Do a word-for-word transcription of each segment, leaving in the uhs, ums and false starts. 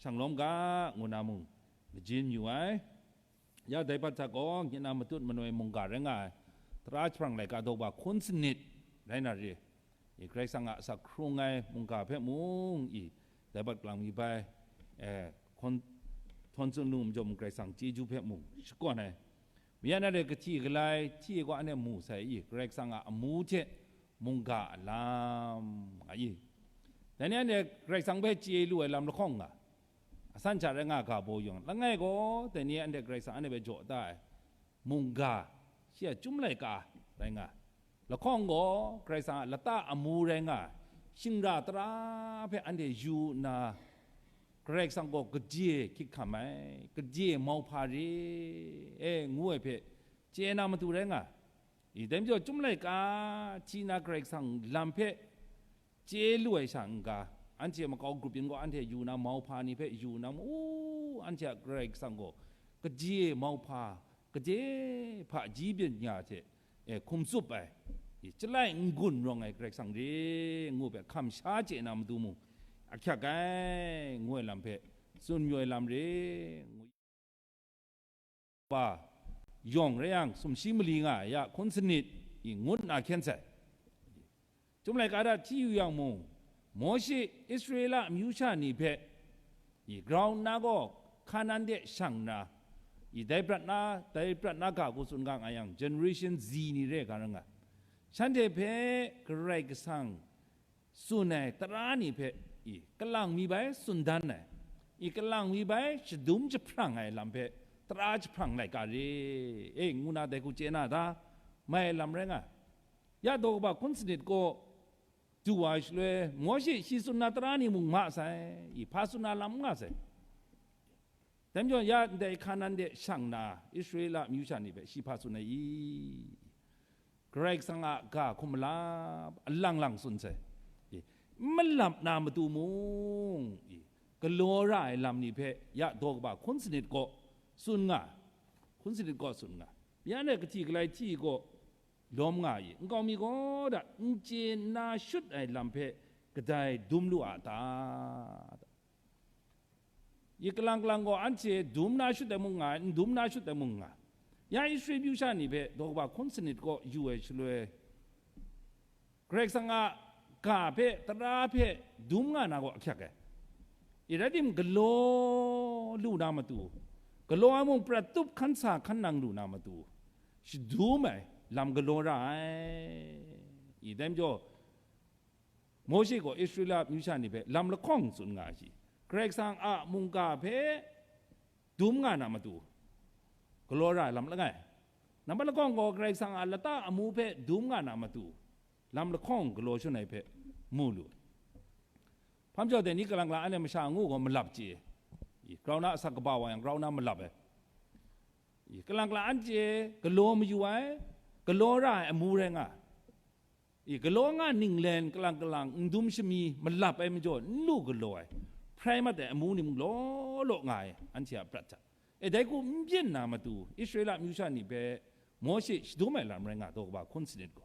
shang lawm ga, ngu na mung majin yu ai. Ya dai bat hta gaw, nye na matut manoi mungga rai nga ai, tara jahprang laika daw ba hkun sanit rai na re. I, Karai Kasang a asak hkrung ai mungga hpe mung, i, dai bat kalang mi bai, eh, hkawn, htawn tsun lu majaw mung, Karai Kasang chyeju hpe mung shakawn ai. Mi ya na re, kahti galai hti ai gaw anhte mu sai i, Karai Kasang a amu hte mungga a lam nga i. Dai ni anhte Karai Kasang hpe chye lu ai lam lahkawng nga, asan hta rai nga ga baw yawng, langai gaw dai ni anhte Karai Kasang anhte hpe jaw da ai mungga, shi a chyum laika rai nga. Lahkawng gaw Karai Kasang a lata amu rai nga, shingra tara hpe anhte yu nna, Karai Kasang gaw gade hkyik hkam ai, gade mauhpa re, e, ngu ai hpe chye na matu rai nga. I, dai majaw, chyum laika hti na Karai Kasang lam hpe chye lu ai sha n-ga, anhte makau grup yin gaw anhte yu na mauhpa ni hpe yu na mu, anhte a Karai Kasang gaw gade mauhpa, gade hpaji byin ya hte, e, hkum tsup ai, i, chyalai n-gun rawng ai Karai Kasang re, ngu hpe hkam sha chye na matu mung ahkyak ai, ngu ai lam hpe tsun mayu ai lam re, ngu. Ba yawng rai yang, sumshi mali nga ai a hkun sanit i ngut nna hkyen sai. Chyum laika hta hti yu yang mung, Mawshe Israela amyu sha ni hpe i grau nna gaw Hkanan de shang nna, i dai prat na, dai prat na ga hku tsun ga nga yang, generation Z ni re ga rai nga. Shanhte hpe Karai Kasang tsun ai tara ni hpe, i, kalang mi bai tsun dan ai, i, kalang mi bai shadum jahprang ai lam hpe tara jahprang laika re, e, ngu na dai hku chye na ta, mai ai lam rai nga. Ya daw kaba hkun sanit kaw du wa shaloi, Mawshe shi tsun na tara ni mung ma sai, i, hpa tsun na lam n nga sai. Dai majaw, ya ndai Hkanan de shang na Israela amyu sha ni hpe shi hpa tsun ai i? Karai Kasang a ga hkum malap, alang lang tsun sai. I, n malap na matu mung, i, galaw ra ai lam ni hpe ya daw kaba hkun sanit kaw tsun nga, hkun sanit kaw tsun nga. Mi anhte kahti galai hti kaw lawm nga i, nkau mi gaw da, n chye n na shut ai lam hpe kadai dum lu a ta? I, kalang kalang gaw anhte dum na shut ai mung nga ai, n dum na shut ai mung nga. Ya Israel myu sha ni hpe daw kaba hkun sanit kaw yu ai shaloi, Karai Kasang a ga hpe, tara hpe dum nga na gaw ahkyak ai. I, rai tim, galaw lu na matu, galaw ai mung prat tup hkan sa hkan nang lu na matu, shadum ai lam galaw ra ai. I, dai majaw, Mawshe gaw Israela myu sha ni hpe lam lahkawng tsun nga ai shi, Karai Kasang a mungga hpe dum nga na matu, galaw ra ai lam langai. Nambat lahkawng gaw Karai Kasang a lata amu hpe dum nga na matu, lam lahkawng galaw shun ai hpe mu lu. Hpa majaw dai ni, kalang kalang anhte masha ngu gaw malap chye, i, grau na asak kaba wa yang, grau na malap ai. I, kalang kalang anhte galaw mayu ai, galaw ra ai amu rai nga. I, galaw nga ninglen kalang kalang n dum shami malap ai majaw, n lu galaw ai, hprai mat ai amu ni mung law law nga ai, anhte a prat hta. E, dai hku n byin na matu, Israela myu sha ni hpe Mawshe shadum ai lam rai nga, daw kaba hkun sanit gaw.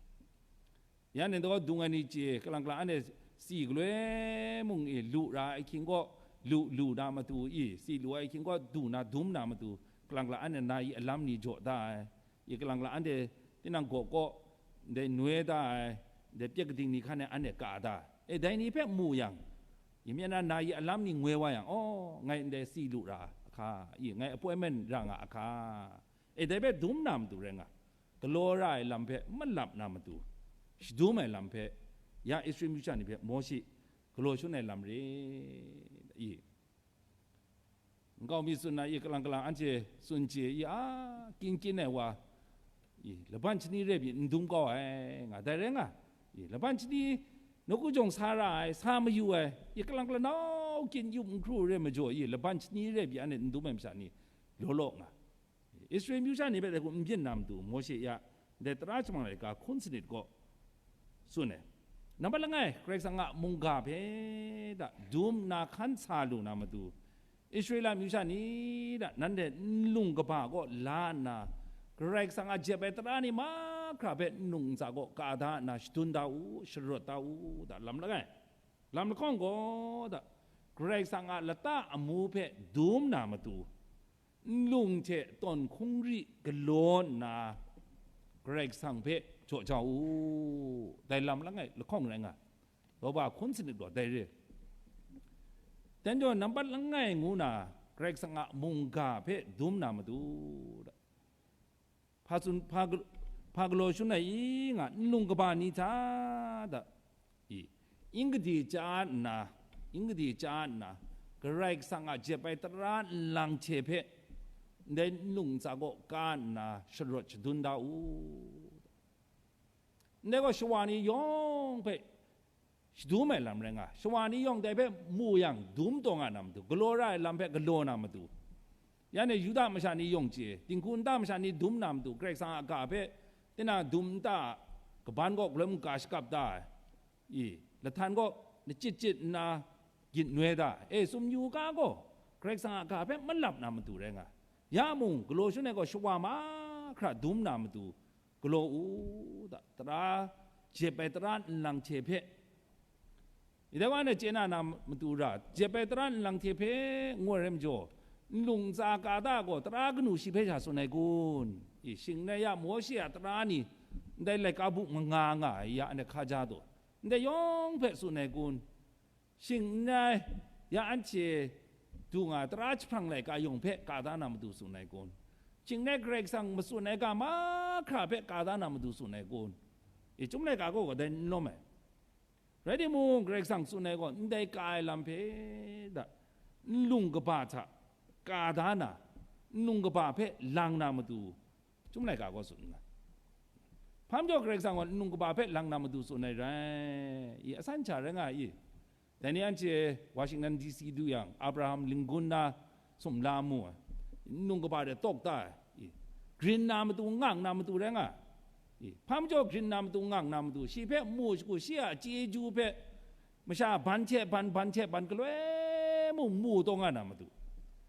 Ya, ning daw dung ai ni chye, kalang kalang anhte si galoi mung i lu ra ai hkying gaw, lu, lu na matu i, si lu ai hkying gaw, du na, dum na matu, kalang kalang anhte na i alam ni jaw da ai. I, kalang kalang anhte tinang gaw kaw, ndai noi da ai, ndai pyek kading ni hkan e anhte ka da. E, dai ni hpe mu yang, i, myen na na i alam ni ngoi wa yang, aw, ngai ndai si lu ra a hka, i, ngai appointment ra nga a hka. E, dai hpe dum na matu rai nga, galaw ra ai lam hpe malap na matu, shadum ai lam hpe ya Israel myu sha ni hpe Mawshe galaw shun ai lam re, i. Nkau mi tsun na i, kalang kalang anhte tsun chye i, a, kyin kyin ai wa, i, laban shani re pyi n dum kau ai, nga dai rai nga, i, laban shani nawku jawng sa ra ai, sa mayu ai, i, kalang kalang nau kyin yup n hkru re majaw i, laban shani re pyi anhte n dum ai masha ni law law nga. Israel myu sha ni hpe dai hku n byin na matu, Mawshe ya ndai tara jahprang laika hkun sanit gaw tsun ai. Nambat langai, Karai Kasang a mungga hpe da dum nna hkan sa lu na matu, Israela myu sha ni da nanhte nlung kaba kaw la nna, Karai Kasang a jep ai tara ni mahkra hpe nnu ntsa kaw ka da nna shadun da u, sharawt da u, da lam langai. Lam lahkawng gaw da, Karai Kasang a lata amu hpe dum na matu, nlung hte tawn hkungri galaw nna, Karai Kasang hpe jaw jau u. Dai lam langai lahkawng rai nga, Roba hkun sanit gaw dai re. Tenjaw nampat langai ngu na, Karai Kasang a mungga hpe dum na matu, hpa tsun, hpa gal-, hpa galaw shun ai i nga, nlung kaba ni hta da, i, ing gadi chya nna, ing gadi chya nna, Karai Kasang a jep ai tara nlang hte hpe, ndai nlung ntsa kaw ka nna sharawt shadun da u. Ndai gaw shawa ni yawng hpe shadum ai lam rai nga, shawa ni yawng dai hpe mu yang dum taw nga na matu, galaw ra ai lam hpe galaw na matu, ya ni Yuda masha ni yawng chye, dinghku nta masha ni dum na matu, Karai Kasang a ga hpe tinang dum nta a kaban kaw galoi mungga shakap da ai, i, lahtan kaw nachyit chyit nna gyit noi da, e, sumyu ga gaw Karai Kasang a ga hpe malap na matu rai nga, ya mung galaw shun ai gaw shawa mahkra dum na matu, galaw u da, tara, jep ai tara nlang hte hpe. Ndai wa na chye na na matu ra, jep ai tara nlang hte hpe ngu ai rai majaw, nlung ntsa ka da gaw tara kanu shi hpe sha tsun ai kun? I, shing n rai ya, Mawshe a tara ni, ndai laika buk manga nga ai ya, anhte hkaja taw, ndai yawng hpe tsun ai kun? Shing n rai, ya anhte du nga tara jahprang laika yawng hpe ka da na matu tsun ai kun? Shing n rai, Karai Kasang matsun ai ga mahkra hpe ka da na matu tsun ai kun? I, Chyum laika gaw dai n lawm ai. Rai timung, Karai Kasang tsun ai gaw, ndai ka ai lam hpe da, nlung kaba hta ka da na, nlung kaba hpe lang na matu, Chyum laika gaw tsun nga. Hpa majaw Karai Kasang gaw nlung kaba hpe lang na matu tsun ai rai, i, asan sha rai nga i. Dai ni anhte Washington D C du yang, Abraham Lincoln na sumla mu ai, nlung kaba de tawk ta ai, i, grin na matu, ngang na matu rai nga, i, hpa majaw grin na matu, ngang na matu, shi hpe mu shagu, shi a chyeju hpe masha ban hte ban, ban hte ban, galoi mung mu taw nga na matu,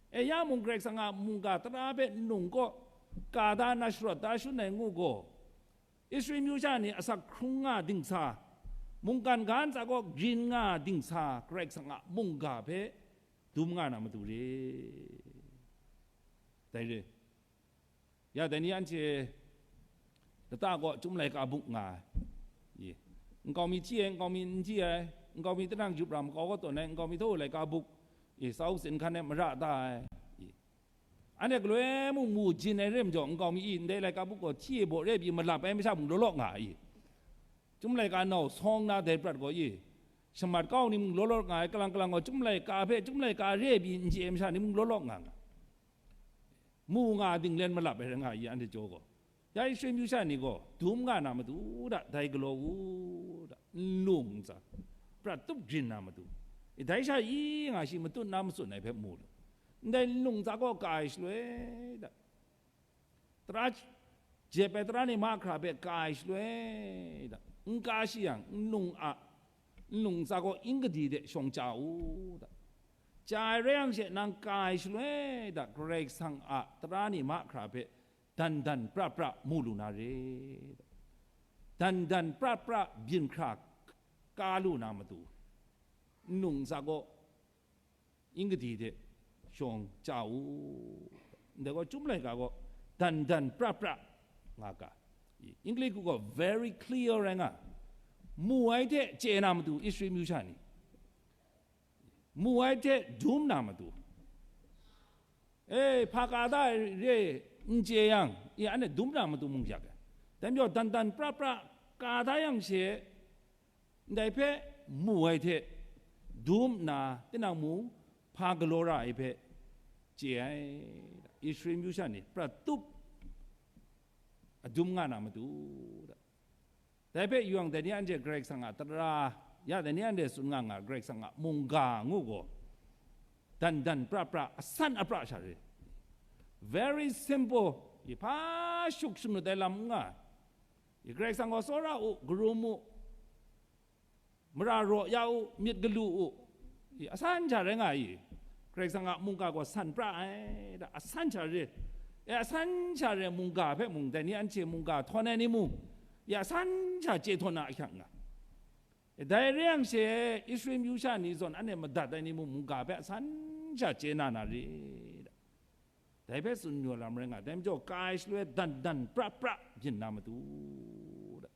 e, ya mung Karai Kasang a mungga tara hpe nlung kaw ka da na sharawt da shun ai ngu gaw, Israel myu sha ni asak hkrung nga dingsa, mungkan ga ntsa kaw grin nga dingsa, Karai Kasang a mungga hpe dum nga na matu re. Dai re. Ya, dai ni anhte lata kaw Chyum laika buk nga ai. Ye. Nkau mi hti ai, nkau mi n hti ai, nkau mi tinang yup ra makau kaw tawn ai, nkau mi htaw laika buk, ye, sau sin hkan ai mara da ai. Ye. Anhte galoi mung mu jin ai re majaw, nkau mi i ndai laika buk gaw hti e baw re pyi malap ai masha mung law law nga ai. Chyum laika nau sawng na dai prat gaw i, shamat kau ni mung law law nga ai, kalang kalang gaw Chyum laika hpe Chyum laika re pyi n chye ai masha ni mung law law nga nga. Mu nga dinglen malap ai rai nga i, anhte jaw gaw. Ya Israel myu sha ni gaw dum nga na matu da, dai galaw u da, nlung ntsa prat tup grin na matu. I, dai sha i nga shi matut na matsun ai hpe mu lu. Ndai nlung ntsa gaw ka ai shaloi da, tara, jep ai tara ni mahkra hpe ka ai shaloi da, n ka shi yang, nlung a, nlung ntsa gaw ing kadi de shawng chya u da. Chya ai rai yang she nang ka ai shaloi da, Karai Kasang a tara ni mahkra hpe dan dan pra pra mu lu na re. Dan dan pra pra byin hkra ka lu na matu, nlung ntsa gaw ing kadi de shawng chya u. Ndai gaw Chyum laika gaw dan dan pra pra nga ga. English gaw very clear rai nga. Mu ai hte chye na matu Israel myu sha ni, mu ai hte dum na matu, e, hpa ka da ai re n chye yang, i, anhte dum na matu mung yak ai. Dai majaw dan dan pra pra ka da yang she, ndai hpe mu ai hte dum nna, tinang mung hpa galaw ra ai hpe chye ai. Israel myu sha ni prat tup a dum nga na matu da. Dai hpe yawng dai ni anhte Karai Kasang a tara, ya dai ni anhte tsun nga nga Karai Kasang a mungga ngu gaw, dan dan pra pra, asan apra sha re. Very simple. I hpa shuk shangut ai lam n nga. I Karai Kasang gaw tsawra u, karum u, mara raw ya u, myit galu u, i asan sha rai nga i. Karai Kasang a mungga gaw san pra ai, da, asan sha re. E, asan sha re mungga hpe mung, dai ni anhte mungga htawn ai ni mung, i asan sha chye htawn na ahkyang nga. Dai re yang she, Israel myu sha ni zawn anhte madat ai ni mung mungga hpe asan sha chye na na re, da. Dai hpe tsun mayu lam rai nga, dai majaw, ka ai shaloi dan dan pra pra byin na matu, da.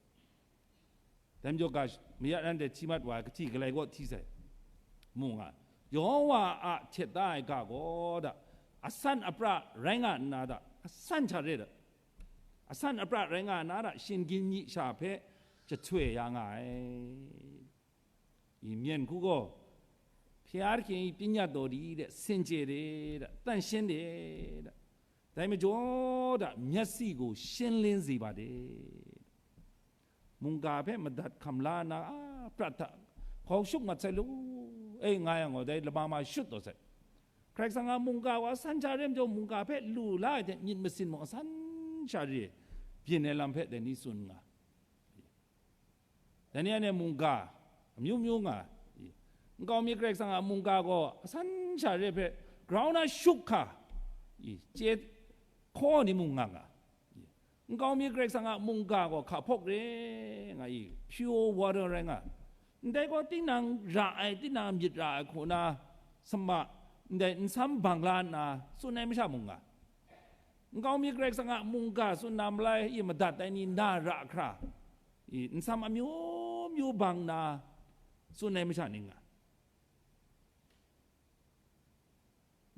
Dai majaw, ga mayat anhte hti mat wa ai, kahti galai kaw hti sai, mu nga, Yehova a htet da ai ga gaw, da, asan apra rai nga nna, da, asan sha re, da, asan apra rai nga nna, da, shinggyim myi sha hpe jahtoi ya nga ai. 以免 hku gaw, ဖျားသခင်၏ ပညတ်တော်သည်တဲ့ စင်ကြယ်တယ်တဲ့ သန့်ရှင်းတယ်တဲ့ ဒါပေမဲ့ မျက်စိကို ရှင်းလင်းစေပါတယ်တဲ့ မုန်ကာဖဲ မဒတ်ခမ်လာနာ ပရတ်ထ ခေါ်ရှုပ်မှတ်ဆိုင်လို့ အဲ ငါရံကို ဒဲလမမရှုပ်တော့ဆိုင် ခရစ်စံငါမုန်ကာဝါ ဆန်းချားရဲမကျော် မုန်ကာဖဲ လူလာတဲ့ မြစ်မစင်မောင် ဆန်းချားရဲ ပြင်းနေလမ်းဖဲ ဒဲနီစွန်ငါ တနည်းအားဖြင့် မုန်ကာ အမျိုးမျိုးငါ ငကောင်းမြေ ခရစ်စံငါ မုန်ကာကို အဆန်းချားရဲဖဲ ground နာ ရှုပ်ခါ ကျဲ ခေါ်နေ မုန်ငါငါ ငကောင်းမြေ ခရစ်စံငါ မုန်ကာကို ခါဖောက်ရဲ ငါ E pure water ရဲငါ ndai gaw tinang ra ai, tinang myit ra ai hku na, sama, ndai nsam bang la nna, tsun ai masha mung nga. Nkau mi Karai Kasang a mungga tsun na malai, i madat ai ni na ra hkra, i nsam amyu myu bang na, tsun ai masha ning nga.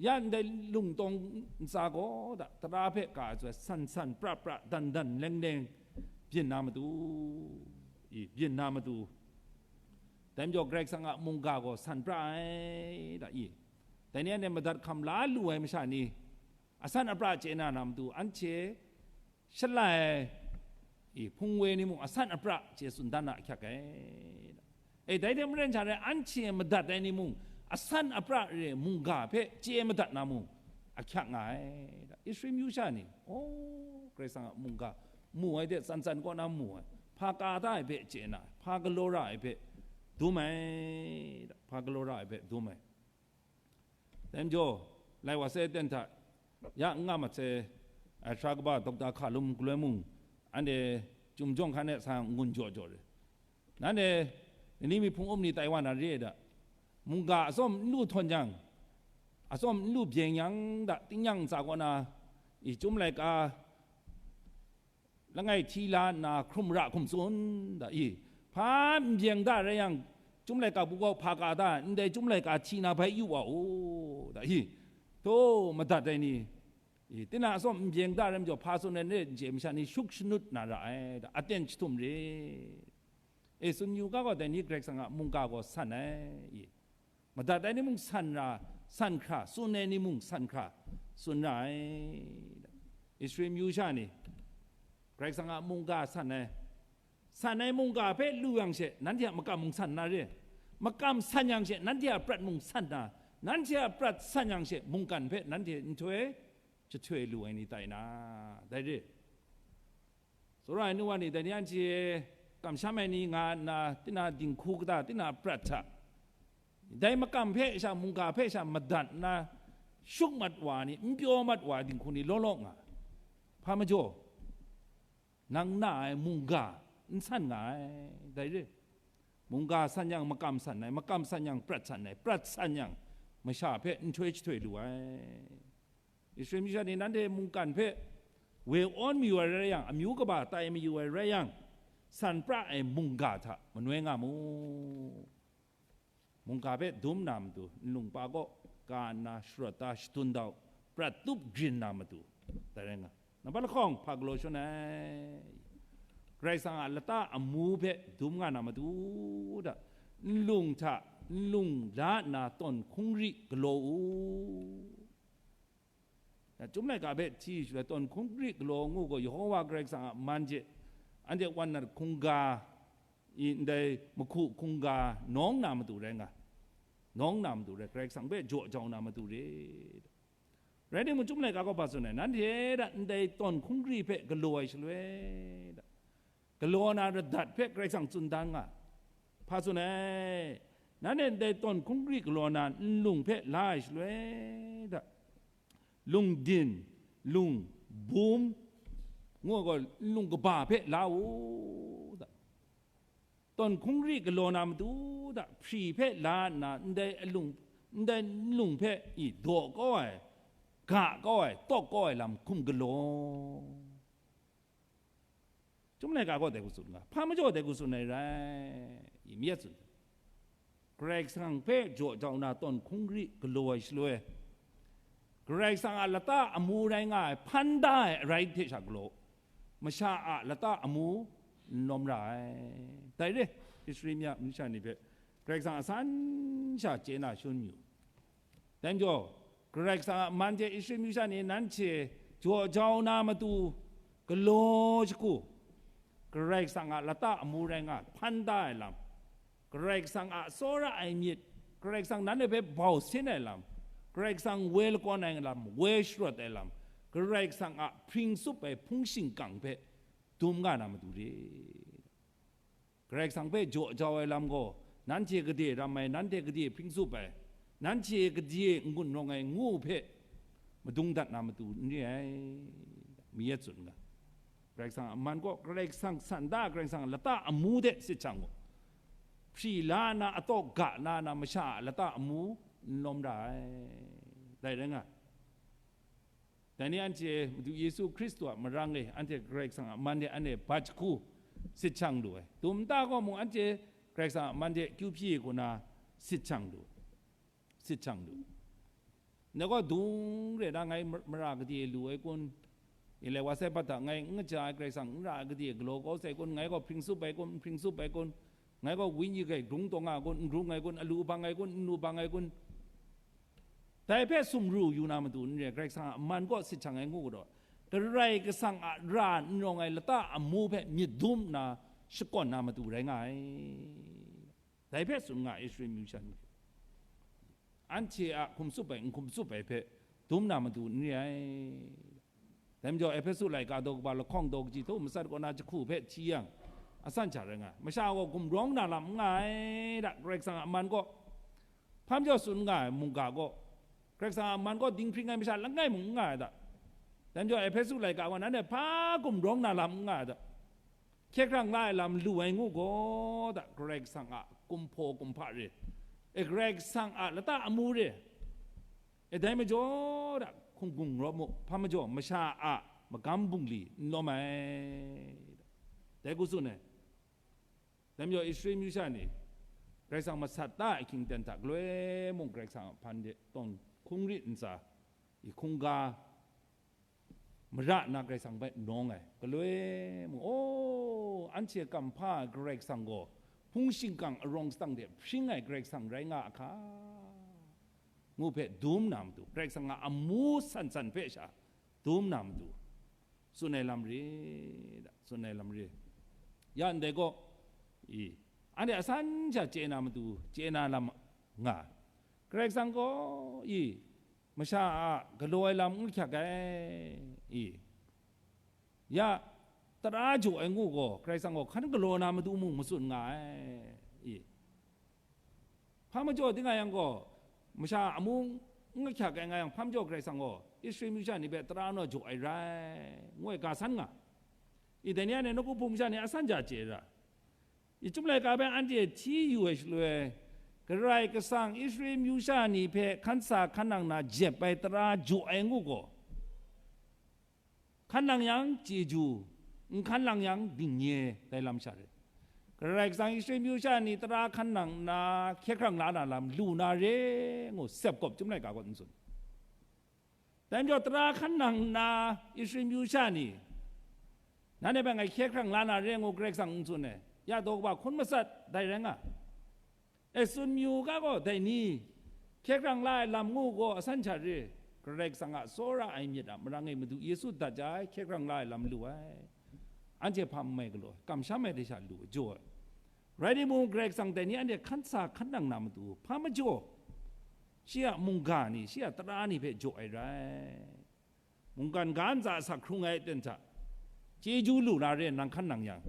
Ya ndai lungtawng ntsa gaw da, tara hpe ka ai hte san san, pra pra, dan dan, leng leng, byin na matu, i, byin na matu. Dai majaw Karai Kasang a mungga gaw san pra ai, da, i. Dai ni anhte madat hkam la lu ai masha ni, asan apra chye na na matu, anhte shalai, i, hpung we ni mung asan apra chye tsun dan na ahkyak ai, da. E, dai hte maren sha rai, anhte madat ai ni mung, asan apra re mungga hpe chye madat na mung, ahkyak nga ai, da. Israel myu sha ni, o, Karai Kasang a mungga mu ai hte tsan tsan kaw na mu ai, hpa ka da ai hpe chye na, hpa galaw ra ai hpe dum ai, da. Hpa galaw ra ai hpe dum ai. Dai majaw, lai wa sai ten hta, ya n nga mat sai, ai, hkra kaba Dokta Hkalum galoi mung, anhte chyum jawng hkan e sa ngun jaw jaw re. Nanhte, ni mi hpung um ni tai wa na re ai da, mungga atsawm n lu htawn yang, atsawm n lu byeng yang da, tingnyang ntsa kaw na, i, chyum laika, langai hti la nna hkrum ra hkum tsun, da, i, hpa n byeng da rai yang, chyum laika bu gaw hpa ka da, ndai chyum laika hti na bai yu wa u, da, i, htaw madat ai ni, i, tinang atsawm n byeng da rai majaw, hpa tsun ai n re n chye masha ni shuk shanut na ra ai, da, aten jahtum re. E, tsun yu ga gaw, dai ni Karai Kasang a mungga gaw san ai, i. Madat ai ni mung san ra, san hkra, tsun ai ni mung san hkra, tsun ra ai. Israel myu sha ni, Karai Kasang a mungga san ai, san ai mungga hpe lu yang she, nanhte a makam mung san na re, makam san yang she, nanhte a prat mung san na, nanhte a prat san yang she, mungkan hpe nanhte nhtoi jahtoi lu ai ni tai na, dai re. Tsawra ai nu wa ni, dai ni anhte kamsham ai ni nga nna, tina dinghku kata, tina prat hta, dai makam hpe sha, mungga hpe sha madat nna, shuk mat wa ni, n pyaw mat wa dinghku ni law law nga. Hpa majaw, nang na ai mungga n san nga ai, dai re. Mungga san yang makam san ai, makam san yang prat san ai, prat san yang masha hpe nhtoi jahtoi lu ai. Israel myu sha ni, nanhte mungkan hpe we awn mayu ai rai yang, amyu kaba tai mayu ai rai yang, san pra ai mungga hta manoi nga mu. Mungga hpe dum na matu, nlung pa kaw ka nna sharawt da, shadun da u, prat tup grin na matu, dai rai nga. Nambat lahkawng hpa galaw shawn ai, Karai Kasang a lata amu hpe dum nga na matu da, nlung hta nlung la nna tawn hkungri galaw u. Ya, Chyum laika hpe hti shaloi tawn hkungri galaw ngu gaw, Yehova Karai Kasang a man hte anhte wan nat hkungga, i, ndai mahku hkungga nawng na matu rai nga, nawng na matu rai, Karai Kasang hpe jaw jau na matu re. Rai timung, Chyum laika gaw hpa tsun ai, nanhte hta ndai tawn hkungri hpe galaw ai shaloi, da, galaw na radat hpe Karai Kasang tsun dan nga. Hpa tsun ai, nanhte ndai tawn hkungri galaw na nlung hpe la ai shaloi, da, lungdin, lungbum, ngu ai gaw, nlung kaba hpe la u, da. Tawn hkungri galaw na matu hta hpri hpe la nna ndai alung, ndai nlung hpe i daw kau ai, ga kau ai, tawk kau ai lam hkum galaw. Chyum laika gaw dai hku tsun nga, hpa majaw dai hku tsun ai rai, i mi ya tsun. Karai Kasang hpe jaw jau na tawn hkungri galaw ai shaloi, Karai Kasang a lata amu rai nga ai hpan da ai arai hte sha galaw, masha a lata amu n lawm ra ai. Dai re, Israel mya masha ni hpe Karai Kasang a san sha chye na shangun yu. Dai majaw, Karai Kasang a man hte Israel myu sha ni nanhte jaw jau na matu galaw shagu, Karai Kasang a lata amu rai nga hpan da ai lam, Karai Kasang a tsawra ai myit, Karai Kasang nanhte hpe bau sin ai lam, Karai Kasang woi lakawn ai lam, woi sharawt ai lam, Karai Kasang a hpring tsup ai hpung shingkang hpe dum nga na matu re. Karai Kasang hpe jaw jau ai lam gaw, nanhte gade ram ai, nanhte gade hpring tsup ai, nanhte gade n-gun rawng ai ngu hpe madung dat na matu n re ai, mi yet tsun nga. Karai Kasang a man gaw, Karai Kasang san da, Karai Kasang a lata amu de sit shang gaw, hpri la na, ataw ga la na masha a lata amu n lawm ra ai. Dai rai nga. Dai ni anhte Madu Yesu Hkristu a marang e anhte Karai Kasang a man de anhte bat jahku sit shang lu ai. Dum nta gaw mung anhte Karai Kasang a man de kyu hpyi ai hku na sit shang lu, sit shang lu. Ngai gaw dung re na ngai mar-, mara gade lu ai kun, i lai wa sai bat hta ngai n kaja ai Karai Kasang n ra ai gade galaw kau sai kun, ngai gaw hpring tsup ai kun, n hpring tsup ai kun, ngai gaw wenyi hkai grung taw nga ai kun, n grung ai kun, alu bang ai kun, n lu bang ai kun, dai hpe sumru yu na matu n re, Karai Kasang a man gaw sit shang ai ngu gaw, Karai Kasang a ra n rawng ai lata amu hpe myit dum nna shakawn na matu rai nga ai. Dai hpe tsun nga ai, Israel myu sha ni hpe. Anhte a hkum tsup ai, n hkum tsup ai hpe dum na matu n re ai. Dai majaw, Ehpesu laika daw kaba lahkawng daw kaji hta masat kaw na jahku hpe hti yang, asan sha rai nga ai. Masha gaw gumrawng na lam n nga ai da, Karai Kasang a man gaw. Hpa majaw tsun nga ai mungga gaw, Karai Kasang a man gaw dinghpring ai masha langai mung n nga ai da. Dai majaw, Ehpesu laika gaw nanhte hpa gumrawng na lam n nga ai da. Hkye hkrang la ai lam lu ai ngu gaw da, Karai Kasang a kumhpaw kumhpa re, e, Karai Kasang a lata amu re, e, dai majaw da, hkungkung rawt mu, hpa majaw masha a magam bungli n lawm ai, dai hku tsun ai. Dai majaw Israel myu sha ni Karai Kasang masat ta ai ahkying ten hta galoi mung Karai Kasang a hpan de tawn hkungri ntsa, i hkungga mara nna Karai Kasang hpe nawng ai. Galoi mung, o, anhte kamhpa Karai Kasang gaw hpung shingkang arawng sadang de hpring ai Karai Kasang rai nga a hka, ngu hpe dum na matu, Karai Kasang a amu san san hpe sha dum na matu, tsun ai lam re, da, tsun ai lam re. Ya ndai gaw, i, anhte asan sha chye na matu, chye na lam nga. Karai Kasang gaw, i, masha a galaw ai lam n lahkyak ai, i, ya, tara jaw ai ngu gaw, Karai Kasang gaw hkan galaw na matu mung matsun nga ai, i. Hpa majaw di nga yang gaw, masha amu n lahkyak ai nga yang, hpa majaw Karai Kasang gaw Israel myu sha ni hpe tara naw jaw ai rai, ngu ai ga san nga. I, dai ni anhte nawku hpung masha ni asan ja chye ra. I, Chyum laika hpe anhte hti yu ai shaloi, Karai Kasang Israel myu sha ni hpe hkan sa hkan nang na jep ai tara jaw ai ngu gaw, hkan nang yang chyeju, n hkan nang yang dingnye, dai lam sha rai. Karai Kasang Israel myu sha ni tara hkan nang nna hkye hkrang la na lam lu na re ngu sep kawp Chyum laika gaw n tsun. Dai majaw tara hkan nang nna Israel myu sha ni, nanhte hpe ngai hkye hkrang la na re ngu Karai Kasang n tsun ai. Ya daw kaba hkun matsat dai rai nga. E, tsun mayu ga gaw, dai ni, hkye hkrang la ai lam ngu gaw, asan sha re, Karai Kasang a tsawra ai myit a marang e Madu Yesu dat ja ai, hkye hkrang la ai lam lu ai. Anhte hpa n mai galaw ai, kamsham ai de sha lu ai, jaw ai. Rai timung, Karai Kasang dai ni anhte hkan sa hkan nang na matu, hpa majaw, shi a mungga ni, shi a tara ni hpe jaw ai rai. Mungkan ga ntsa asak hkrung ai aten hta, chyeju lu na re nang hkan nang yang,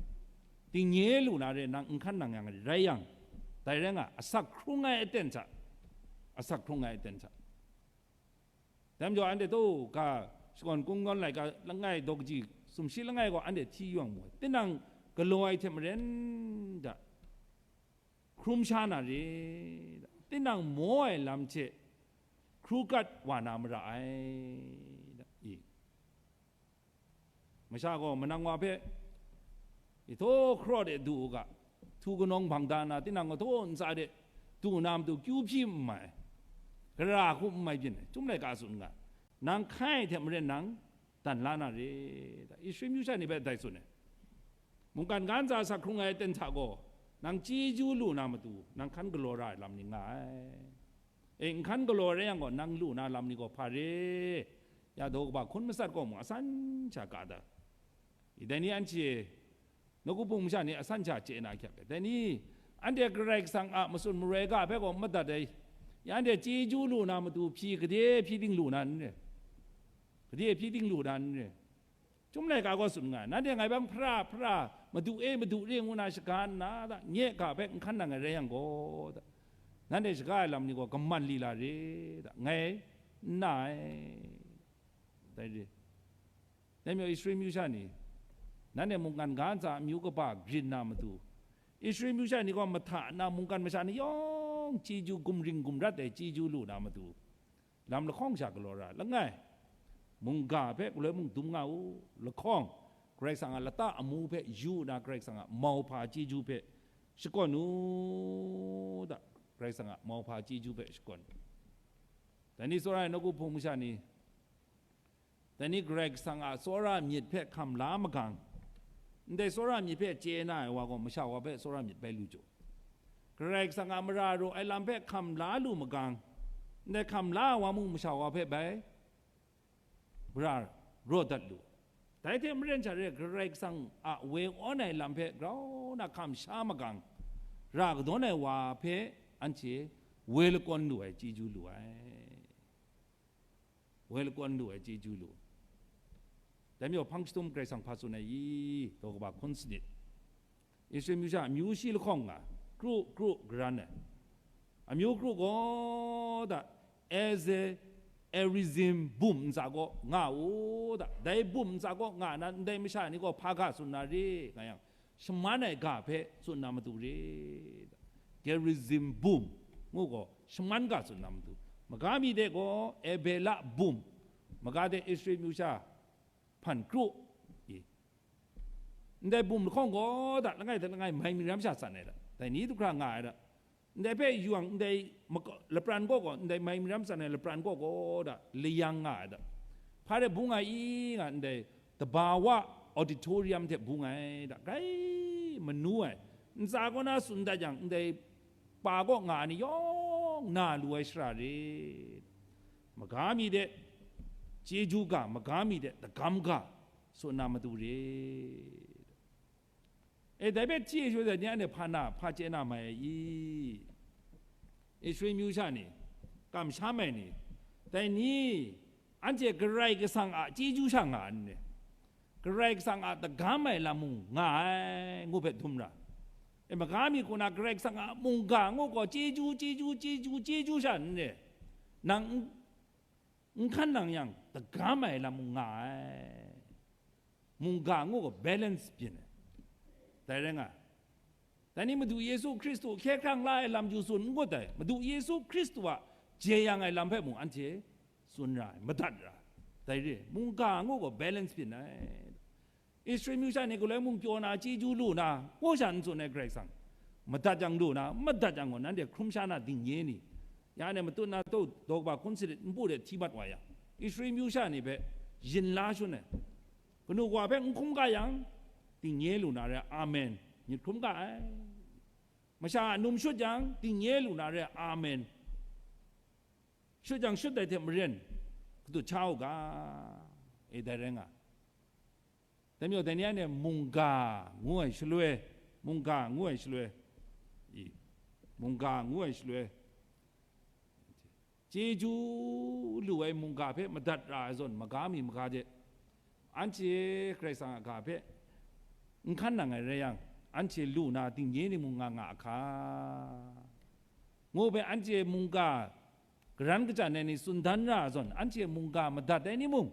dingnye lu na re nang n hkan nang yang rai yang, dai rai nga, asak hkrung ai aten hta, asak hkrung ai aten hta. Dai majaw anhte taw ga shakawn kungdawn laika langai daw kaji sumshi langai gaw anhte hti yawng mu ai. Tinang galaw ai hte maren da, hkrum sha na re, tinang maw ai lam hte hkru kat wa na mara ai, i. Masha gaw manang wa hpe, i htaw hkraw de du u ga, htu kanawng bang da na, tinang gaw htaw ntsa de du na matu kyu hpyi n mai, gara hku n mai byin ai, Chyum laika tsun nga, nang hkai ai hte maren nang dan la na re, da, Israel myu sha ni hpe dai tsun ai. Mungkan ga ntsa sa hkrung ai aten hta gaw, nang chyeju lu na matu, nang hkan galaw ra ai lam ni nga ai. E, n hkan galaw rai yang gaw, nang lu na lam ni gaw hpa re? Ya daw kaba hkun matsat gaw mung asan sha ka da. I, dai ni anhte nawku hpung masha ni asan sha chye na hkyap ai. Dai ni anhte Karai Kasang a matsun maroi ga hpe gaw madat ai. Ya anhte chyeju lu na matu hpyi gade hpyi ting lu na n re? Gade hpyi ting lu na n re? Chyum laika gaw tsun nga ai, nanhte ngai bang hpara hpara, madu e madu re ngu na shaga nna, da, nye ga hpe n hkan nang ai rai yang gaw, da, nanhte shaga ai lam ni gaw kaman li la re, da, ngai n na ai. Dai re. Dai majaw Israel myu sha ni, nanhte mungkan ga ntsa amyu kaba grin na matu, Israel myu sha ni gaw mahta nna mungkan masha ni yawng chyeju gumring gumrat ai chyeju lu na matu, lam lahkawng sha galaw ra langai, mungga hpe galoi mung dum nga u, lahkawng, Karai Kasang a lata amu hpe yu nna Karai Kasang a mauhpa chyeju hpe shakawn u, da, Karai Kasang a mauhpa chyeju hpe shakawn u. Dai ni tsawra ai nawku hpung masha ni, dai ni Karai Kasang a tsawra myit hpe hkam la magang, ndai tsawra myit hpe chye na ai wa gaw masha wa hpe tsawra myit bai lu jaw. Karai Kasang a mara raw ai lam hpe hkam la lu magang, ndai hkam la ai wa mung masha wa hpe bai mara raw dat lu. Dai hte maren sha re ai Karai Kasang a woi awn ai lam hpe grau na hkam sha magang, ra kadawn ai wa hpe anhte woi lakawn lu ai chyeju lu ai. Woi lakawn lu ai chyeju lu. Dai majaw hpang jahtum Karai Kasang hpa tsun ai i, daw kaba hkun sanit. Israel myu sha amyu shi lahkawng nga, kru, kru, garan ai. Amyu kru gaw da, as a, Gerizim bum ntsa gaw nga u, da, dai bum ntsa gaw nga na, ndai masha ni gaw hpa ga tsun na re, nga yang, shaman ai ga hpe tsun na matu re, da, Gerizim bum ngu gaw shaman ga tsun na matu, maga mi de gaw Ebela bum, maga de Israel myu sha hpan kru, i, ndai bum lahkawng gaw da, langai hta langai mai mingram sha tsan ai da, dai ni du hkra nga ai da, ndai hpe yu yang, ndai maka-, lapran kaw gaw, ndai mai mingram tsan ai lapran kaw gaw da, layang nga ai da, hpa de bung ai i nga, ndai Tabawa Auditorium hte bung ai da, grai manu ai, ntsa kaw na tsun dat yang, ndai pa kaw nga ai ni yawng na lu ai shara re, maga mi de chyeju ga, maga mi de dagam ga, tsun na matu re. E, dai hpe hti ai shaloi dai ni anhte hpa na, hpa chye na mai ai i? Israel myu sha ni, kamsham ai ni, dai ni, anhte Karai Kasang a chyeju sha nga ai ni, Karai Kasang a dagam ai lam mung nga ai, ngu hpe dum ra. E, maga mi hku na Karai Kasang a mungga ngu gaw chyeju, chyeju, chyeju, chyeju sha n re. Nang n, n hkan nang yang, dagam ai lam mung nga ai. Mungga ngu gaw balance byin ai. Dai rai nga ai. Dai ni Madu Yesu Hkristu hkye hkrang la ai lam yu tsun n kut ai. Madu Yesu Hkristu a jeyang ai lam hpe mung anhte tsun ra ai, madat ra ai. Dai re ai, mungga ngu gaw balance byin ai. Israel myu sha ni galoi mung pyaw na, chyeju lu na, ngu sha n tsun ai Karai Kasang, madat yang lu na, madat yang gaw nanhte hkrum sha na dingnye ni, ya ne matut na tau daw kaba hkun sanit npu de hti mat wa yang, Israel myu sha ni hpe yin la shun ai, kanu kawa hpe n hkrum ga yang, dingnye lu na re ai, amen, myit hkrum ga ai. Masha a num shut yang, dingnye lu na re ai, amen. Shut yang shut dai hte maren, katut sha u ga, e, dai rai nga. Dai majaw dai ni anhte mungga ngu ai shaloi, mungga ngu ai shaloi, i, mungga ngu ai shaloi, chyeju lu ai mungga hpe madat ra ai zawn, maga mi maga de, anhte Karai Kasang a ga hpe n hkan nang ai rai yang, anhte lu na dingnye ni mung nga nga a hka, ngu hpe anhte mungga garan kachyan ai ni tsun dan ra ai zawn, anhte mungga madat ai ni mung,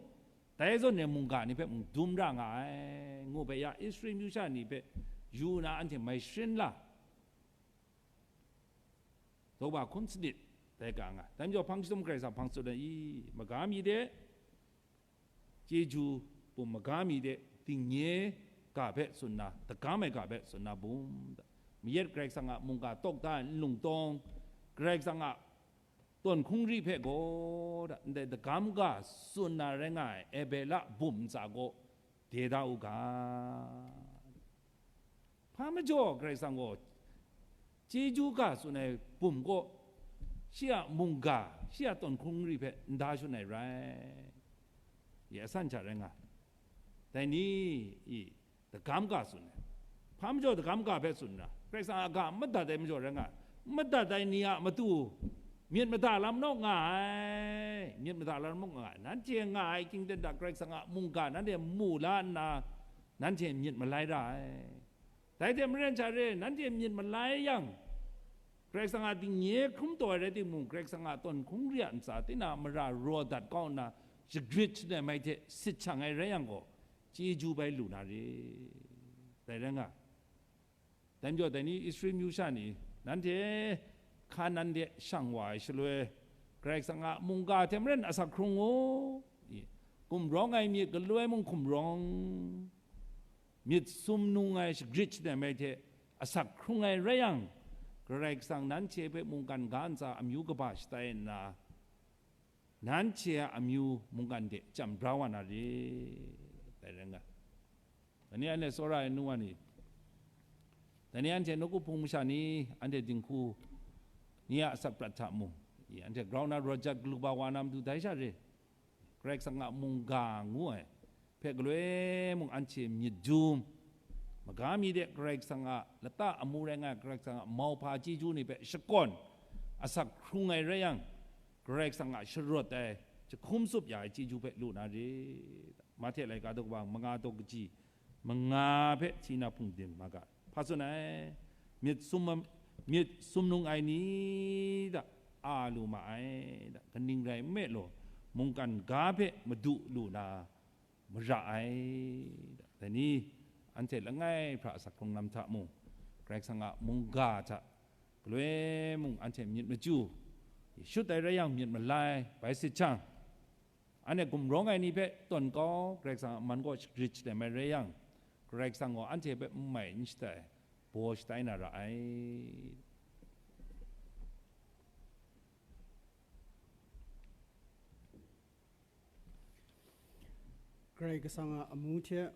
dai zawn e mungga ni hpe mung dum ra nga ai, ngu hpe ya Israel myu sha ni hpe yu na anhte mai sharin la. Daw ba hkum sanit dai ka nga. Dai majaw hpang chyum Karai Kasang hpang tsun ai i, maga mi de, chyeju bum maga mi de, dingnye ga hpe tsun na, dagam ai ga hpe tsun na bum da. Mayat Karai Kasang a mungga tawk da ai nlung tawng, Karai Kasang a tawn hkungri hpe gaw da, ndai dagam ga tsun na rai nga ai Ebela bum ntsa gaw de da u ga. Hpa majaw Karai Kasang gaw chyeju ga tsun ai bum gaw shi a mungga, shi a tawn hkungri hpe n da shun ai rai. Ya san hta rai nga. Dai ni i dagam ga tsun ai. Hpa majaw dagam ga hpe tsun na, Karai Kasang a ga madat ai majaw rai nga, madat ai ni a matu myit mada lam naw nga ai, myit mada lam naw nga ai. Nanhte nga ai ting ten da Karai Kasang a mungga nanhte mu la nna, nanhte myit malai ra ai. Dai hte maren sha re, nanhte myit malai yang, Karai Kasang a dingnye hkrum taw ai rai timung, Karai Kasang a tawn hkungri a ntsa, tinang a mara raw dat kau nna, shagrit shangai mai hte sit shang ai rai yang gaw, chyeju bai lu na re. Dai rai nga. Dai majaw, dai ni Israel myu sha ni, nanhte Hkanan de shang wa ai shaloi, Karai Kasang a mungga hte maren asak hkrung u. Gumrawng ai myit galoi mung hkum rawng, myit sumnung ai shagrit shangai mai hte asak hkrung ai rai yang, Karai Kasang nanhte hpe mungkan ga ntsa amyu kaba shatai nna, nanhte a amyu mungkan de chyam bra wa na re. Dai rai nga. Dai ni anhte tsawra ai nu wa ni, dai ni anhte nawku hpung masha ni, anhte dinghku ni a asak prat hta mung, i, anhte grau na rawt jat galu ba wa na matu dai sha re. Karai Kasang a mungga ngu ai hpe galoi mung anhte myit dum, maga mi de Karai Kasang a lata amu rai nga ai Karai Kasang a mauhpa chyeju ni hpe shakawn asak hkrung ai rai yang, Karai Kasang a sharawt ai jahkum tsup ya ai chyeju hpe lu na re. Mahte laika daw kaba manga daw kaji manga hpe hti na hpung dim nga ga. Hpa tsun ai? Myit sum, myit sumnung ai ni da, a lu ma ai da, kaning rai nme law, mungkan ga hpe madu lu na mara ai da. Dai ni, anhte langai hpra asak hkrung lam hta mung, Karai Kasang a mungga hta galoi mung anhte myit machyu, shut ai rai yang myit malai, bai sit jang, anhte gumrawng ai ni hpe tawn kau, Karai Kasang a man gaw shagrit shangai mai rai yang, Karai Kasang gaw anhte hpe n mai n shatai, baw shatai na ra ai. Karai Kasang a amu hte